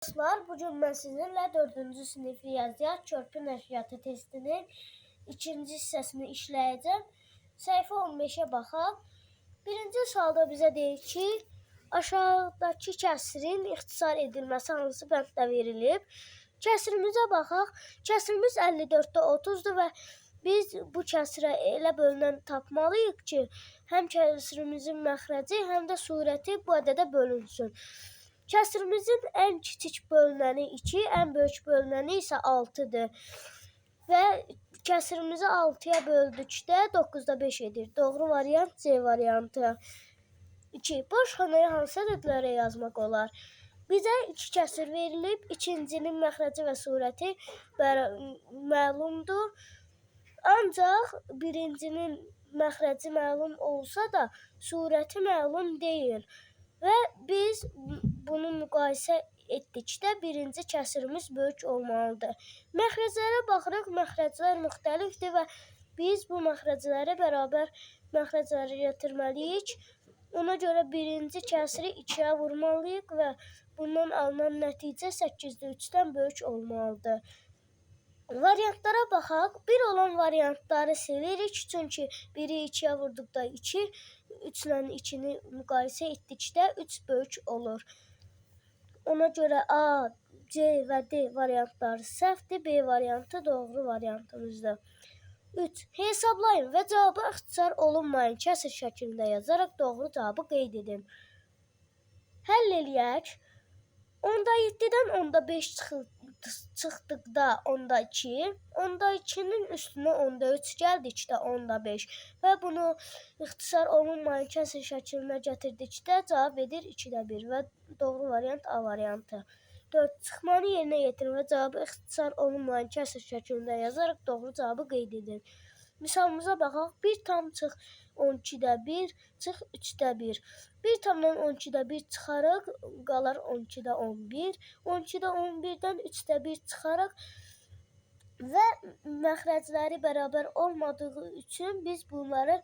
Dostlar, bugün mən sizinlə 4-cü sinif riyaziyyat körpü nəşriyyatı testinin ikinci hissəsini işləyəcəm. Səhifə 15-ə baxaq. Birinci sualda bizə deyir ki, aşağıdakı kəsirin ixtisar edilməsi hansı bənddə verilib? Kəsirimizə baxaq. Kəsirimiz 54-də 30-dur və biz bu kəsirə elə bölünən tapmalıyıq ki, həm kəsirimizin məxrəci, həm də surəti bu ədədə bölünsün. Kəsirimizin ən kiçik bölünəni 2, ən böyük bölünəni isə 6-dır. Və kəsirimizi 6-ya böldükdə 9-da 5 edir. Doğru variant C variantı. 2. Boş xanaya hansı ədədlərə yazmaq olar? Bizə iki kəsir verilib. İkincinin məxrəci və surəti məlumdur. Ancaq birincinin məxrəci məlum olsa da surəti məlum deyil. Və biz bunu müqayisə etdikdə birinci kəsirimiz böyük olmalıdır. Məxrəclərə baxırıq, məxrəclər müxtəlifdir və biz bu məxrəcləri bərabər məxrəcləri gətirməliyik. Ona görə birinci kəsiri 2-yə vurmalıyıq və bundan alınan nəticə 8-də 3-dən böyük olmalıdır. Variantlara baxaq. 1 olan variantları silirik, çünki 1-i 2-yə vurduqda 2, 3 ilə 2-ni müqayisə etdikdə 3 böyük olur. Ona görə A, C və D variantları səhvdir, B variantı doğru variantımızdır. 3. Hesablayın və cavabı ixtisar olunmayan kəsir şəklində yazaraq doğru cavabı qeyd edin. Həll eləyək. Onda 7-dən onda 5 çıxdıqda onda 2, onda 2-nin üstünə onda 3 gəldikdə onda 5 və bunu ixtisar olunmayan kəsir şəklinə gətirdikdə cavab edir 2-də 1 və doğru variant A variantı. 4. Çıxmanı yerinə yetirin və cavabı ixtisar olunmayan kəsir şəklində yazaraq doğru cavabı qeyd edin. Misalımıza baxaq. 1 tam çıx 12-də 1, çıx 3-də 1. 1 tamdan 12-də 1 çıxaraq, qalar 12-də 11. 12-də 11-dən 3-də 1 çıxaraq və məxrəcləri bərabər olmadığı üçün biz bunları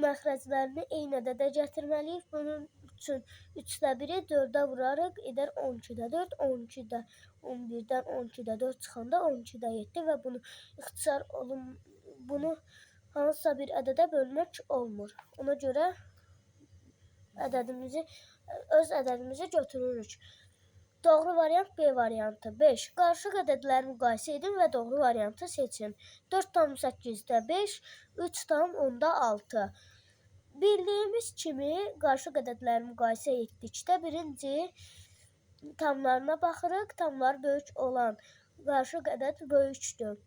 məxrəclərini eyni ədədə gətirməliyik. Bunun üçün 3-də 1-i 4-ə vurarıq, edər 12-də 4, 12-də 11-dən 12-də 4 çıxanda 12-də 7 və bunu ixtisar olun, bunu hansısa bir ədədə bölmək olmur. Ona görə ədədimizi, öz ədədimizi götürürük. Doğru variant B variantı. 5. Qarışıq ədədləri müqayisə edin və doğru variantı seçin. 4,8-də 5, 3,6. Bildiyimiz kimi qarışıq ədədləri müqayisə etdikdə birinci tamlarına baxırıq. Tamlar böyük olan qarışıq ədəd böyükdür.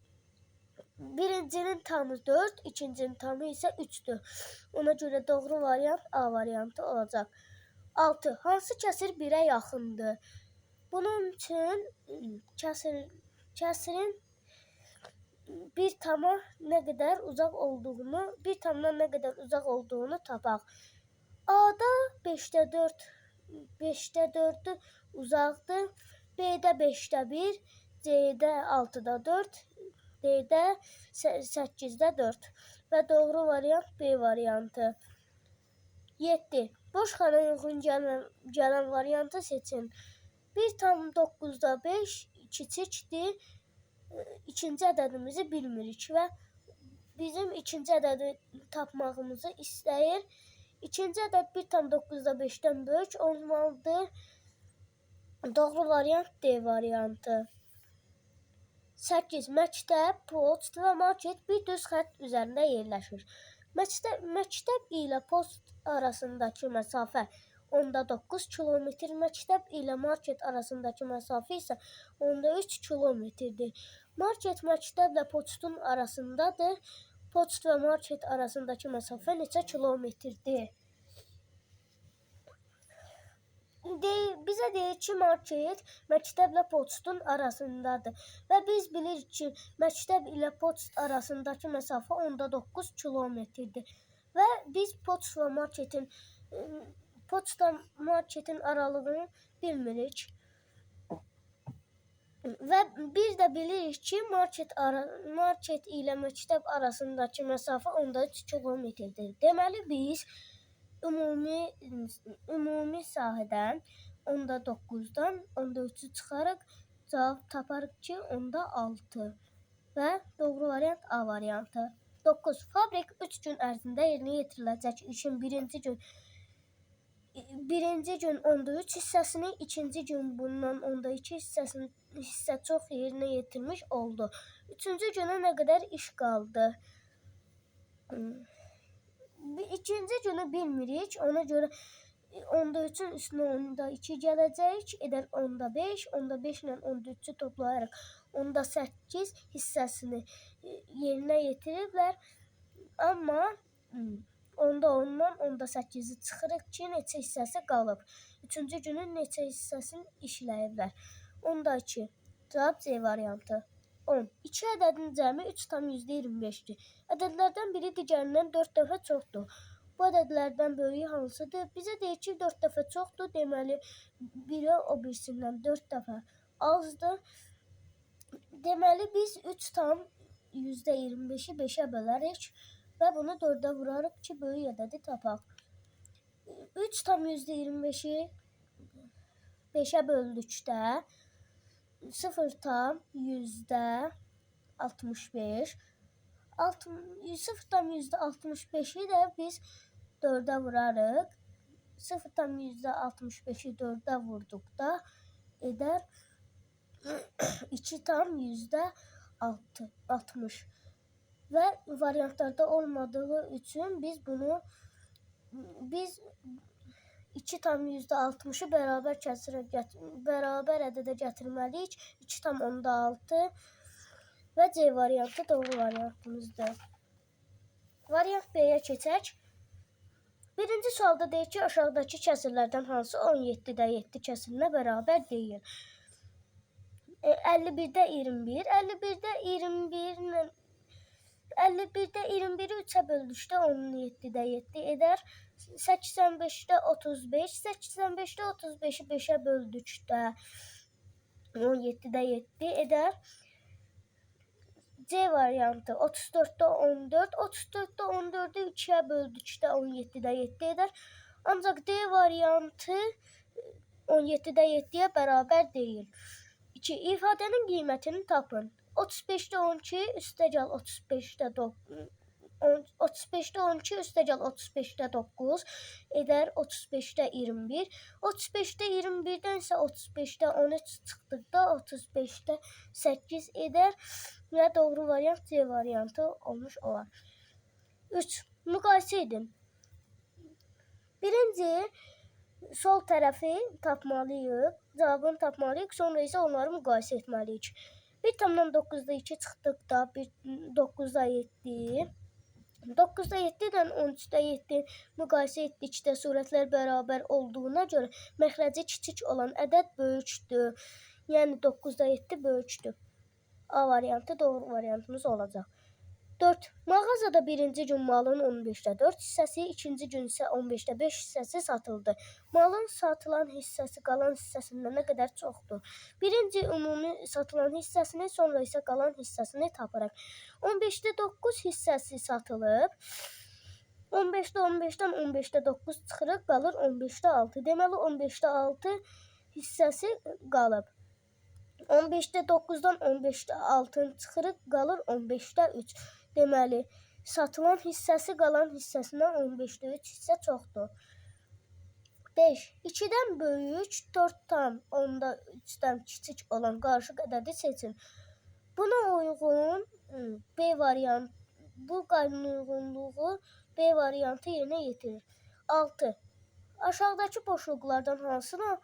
Birincinin tamı 4, ikincinin tamı isə 3-dür. Ona görə doğru variant A variantı olacaq. 6. Hansı kəsir 1-ə yaxındır? Bunun üçün kəsirin bir tama nə qədər uzaq olduğunu, bir tamdan nə qədər uzaq olduğunu tapaq. A-da 5-də 4, 5-də 4-ü uzaqdır. B-də 5-də 1, C-də 6-da 4, D-də 8-də 4 və doğru variant B variantı. 7. Boş xanaya uyğun gələn variantı seçin. 1,9-da 5 kiçikdir. İkinci ədədimizi bilmirik və bizim ikinci ədədi tapmağımızı istəyir. İkinci ədəd 1,9-da 5-dən böyük olmalıdır. Doğru variant D variantı. 8. Məktəb, poçt və market bir düz xətt üzərində yerləşir. Məktəb ilə poçt arasındakı məsafə 10,9 kilometr, məktəb ilə market arasındakı məsafə isə 10,3 kilometrdir. Market məktəblə poçtun arasındadır. Poçt və market arasındakı məsafə neçə kilometrdir? Bizə deyir ki, market məktəblə poçtun arasındadır və biz bilirik ki, məktəb ilə poçt arasındakı məsafə 10,9 kilometrdir və biz poçtla marketin aralığını bilmirik. Və bir də bilirik ki, market ilə məktəb arasındakı məsafə 10,3 kilometrdir. Deməli biz ümumi sahədən 10,9-dan 10,3-ü çıxaraq cavab taparıq ki, 10,6 və doğru variant A variantı. 9. Fabrik 3 gün ərzində yerinə yetiriləcək işin birinci gün 10,3 hissəsini, ikinci gün bundan 10,2 hissəsini hissə çox yerinə yetirmiş oldu. Üçüncü günə nə qədər iş qaldı? İkinci günü bilmirik. Ona görə 10,3-ün üstünə 10,2 gələcək. Edər 10,5. 10,5 ilə 10,3-ü toplayaraq 10,8 hissəsini yerinə yetiriblər. Amma 10,10-dan 10,8-i çıxırıq ki, neçə hissəsi qalıb. Üçüncü günün neçə hissəsini işləyiblər. 10,2. Cavab C variantı. 10. İki ədədin cəmi 3,25-dir. Ədədlərdən biri digərindən 4 dəfə çoxdur. Bu ədədlərdən böyüyü hansıdır? Bizə deyir ki, 4 dəfə çoxdur. Deməli, biri o birisindən 4 dəfə azdır. Deməli, biz 3,25-i 5-ə bölərik və bunu 4-ə vurarıq ki, böyük ədədi tapaq. 3,25-i 5-ə böldükdə 0,65 0,65-i də biz 4-ə vurarıq. 0,65-i 4-ə vurduqda edər 2,60 və variantlarda olmadığı üçün biz bunu 2,60-ı bərabər kəsirə bərabər ədədə gətirməliyik. 2,6 və C variantı doğru variantımızdır. Variant B-yə keçək. Birinci sualda deyir ki, aşağıdakı kəsirlərdən hansı 17,7 kəsirinə bərabər deyil? 51'də 21, 51'də 21 ilə 51'də 21-i 3-ə böldükdə 17,7 edər. 85'də 35, 85'də 35-i 5-ə böldükdə 17,7 edər. C variantı 34'də 14, 34'də 14-ü 2-yə böldükdə 17,7 edər. Ancaq D variantı 17,7-yə bərabər deyil. 2. İfadənin qiymətini tapın. 35'də 12 üstəgəl 35'də 35'də 12 üstəgəl 35'də 9 edər 35'də 21. 35'də 21'dən isə 35'də 13 çıxdıqda 35'də 8 edər və doğru variant C variantı olmuş olar. 3. Müqayisə edin. Birinci sol tərəfi tapmalıyıq, cavabını tapmalıyıq, sonra isə onları müqayisə etməliyik. 1,9'da 2 çıxdıqda 9,7. 9,7-dən 13,7 müqayisə etdikdə surətlər bərabər olduğuna görə məxrəci kiçik olan ədəd böyükdür. Yəni 9,7 böyükdür. A variantı doğru variantımız olacaq. 4. Mağazada birinci gün malın 15,4 hissəsi, ikinci gün isə 15,5 hissəsi satıldı. Malın satılan hissəsi qalan hissəsindən nə qədər çoxdur? Birinci ümumi satılan hissəsini, sonra isə qalan hissəsini tapırıq. 15,9 hissəsi satılıb. 15'də 15'dən 15,9 çıxırıq, qalır 15,6. Deməli 15,6 hissəsi qalıb. 15,9-dan 15,6-nı çıxırıq, qalır 15,3. Deməli, satılan hissəsi qalan hissəsindən 15,3 hissə çoxdur. 5. 2-dən böyük, 4,3-dən kiçik olan qarışıq ədədi seçin. Buna uyğun B variantı, bu qaydaya uyğunluğu B variantı yerinə yetirir. 6. Aşağıdakı boşluqlardan hansına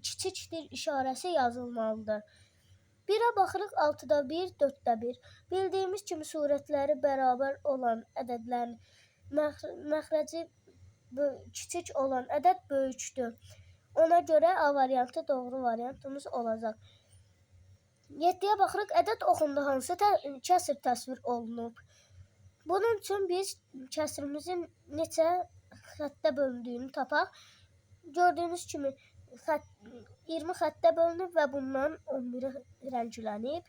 kiçikdir işarəsi yazılmalıdır? 1-ə baxırıq, 6'da 1, 4'də 1. Bildiyimiz kimi surətləri bərabər olan ədədlərin məxrəci kiçik olan ədəd böyükdür. Ona görə A variantı doğru variantımız olacaq. 7-yə baxırıq, ədəd oxunda hansı kəsir təsvir olunub? Bunun üçün biz kəsirimizin neçə xəttə bölündüyünü tapaq. Gördüyünüz kimi 20 xəttə bölünüb və bundan 11-i rənglənib.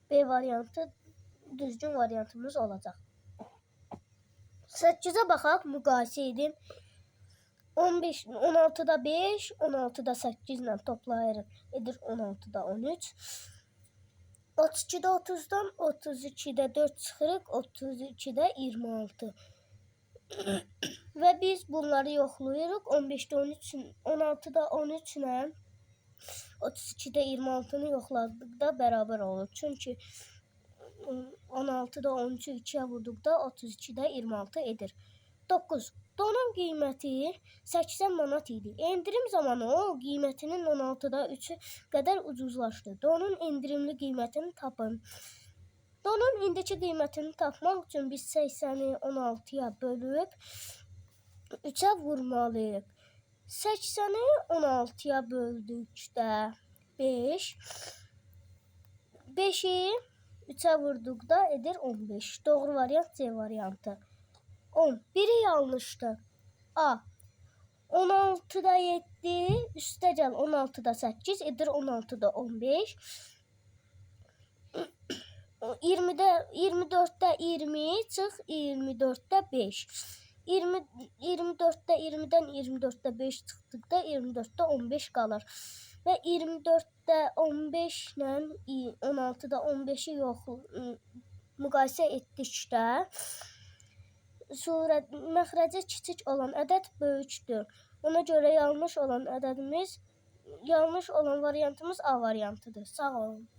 B variantı düzgün variantımız olacaq. 8-ə baxaq, müqayisə edin. 15, 16-da 5, 16-da 8 ilə toplayırıq. Edir 16-da 13. 32-də 30-dan 32-də 4 çıxırıq, 32-də 26. Və biz bunları yoxlayırıq. 15-də 13, 16-da 13 ilə 32-də 26-nı yoxladıqda bərabər olur. Çünki 16-da 13-ü 2-yə vurduqda 32-də 26 edir. 9. Donun qiyməti 80 manat idi. Endirim zamanı o qiymətinin 16-da 3-ü qədər ucuzlaşdı. Donun endirimli qiymətini tapın. Donun indiki qiymətini tapmaq üçün biz 80-i 16-ya bölüb 3-ə vurmalıyıq. 80-i 16-ya böldükdə 5, 5-i 3-ə vurduqda edir 15. Doğru variant C variantı. 10. Biri yanlışdır. A. 16-da 7, üstəgəl 16-da 8 edir 16-da 15. 20-də 24-də 20 çıx 24-də 5. 20 24-də 20-dən 24-də 5 çıxdıqda 24-də 15 qalır. Və 24-də 15 ilə 16-da 15-i yox müqayisə etdikdə surət məxrəci kiçik olan ədəd böyükdür. Ona görə yanlış olan ədədimiz, yanlış olan variantımız A variantıdır. Sağ olun.